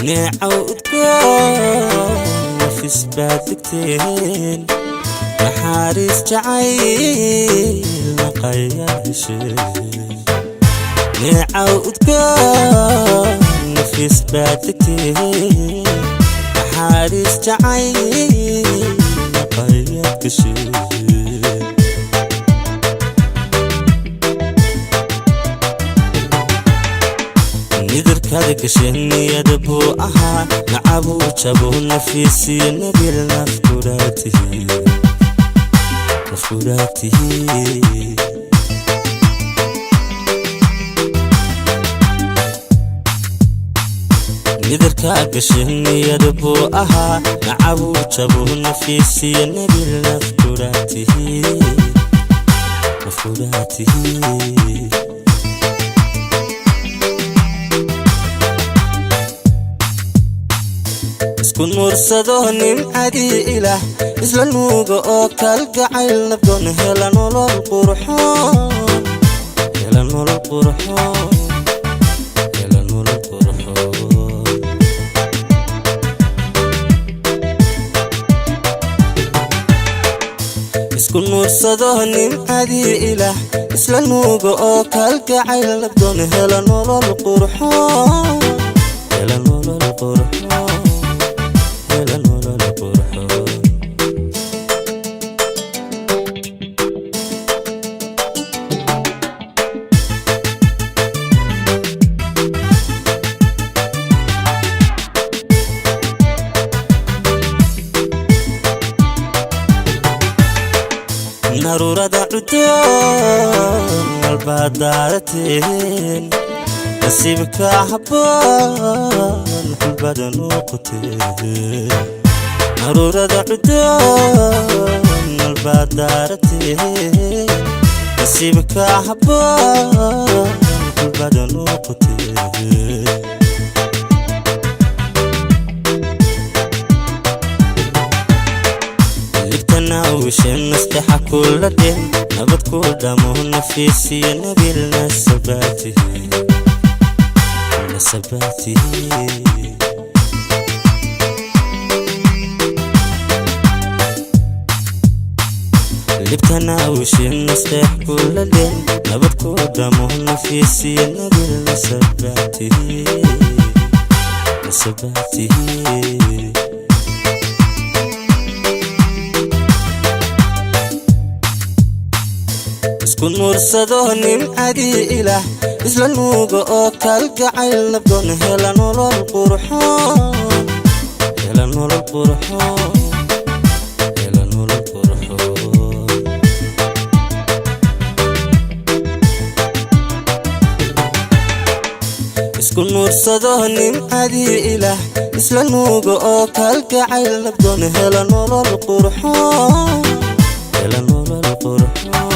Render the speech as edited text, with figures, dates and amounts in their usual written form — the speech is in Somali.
Neecaw udgoon, nafis baad degteen, naxariis jacayl naqayaa hesheen. Neecaw udgoon, nafis baad degteen, naxariis jacayl naqayaad gasheen. Nidarkaada gasheen niyada buu ahaa, nacabuu jabo, nafiisiyo nabil nafkuraatihi. Nidarkaa gasheen niyada buu ahaa, nacabuu jabo, nafiisiyo nabil nafkuraatihi, nafkuraatihi. Isku nuursado nimcadii Ilaah, isla nuuga oo kalgacayl nabdoon, hela nolol qurxoon, hela nolol qurxoon, hela nolol qurxoon. Isku nuursado nimcadii Ilaah, isla nuuga oo kalgacayl nabdoon, hela nolol qurxoon, hela nolol qurxoon, hela nolol qurxoon. Naruurada cudoon walbaad daarateen, nasiibka habboon xulbada noqoteen. Naruurada cudoon walbaad daarateen, nasiibka habboon xulbada noqoteen. Libtana wishen nastexa kula dhen, nabad ku dhamo, nafiisiyo nabil nasabaatihi, nasabaatihi. Libtana wishen nastex kula dhen, nabad ku dhamo, nafiisiyo nabil nasabaatihi, nasabaatihi. Isku nuursado nimcadii Ilaah, isla nuuga oo kalgacayl nabdoon, hela nolol qurxoon, hela nolol qurxoon, hela nolol qurxoon. Isku nuursado nimcadii Ilaah, isla nuuga oo kalgacayl nabdoon, hela nolol qurxoon, hela nolol qurxoon.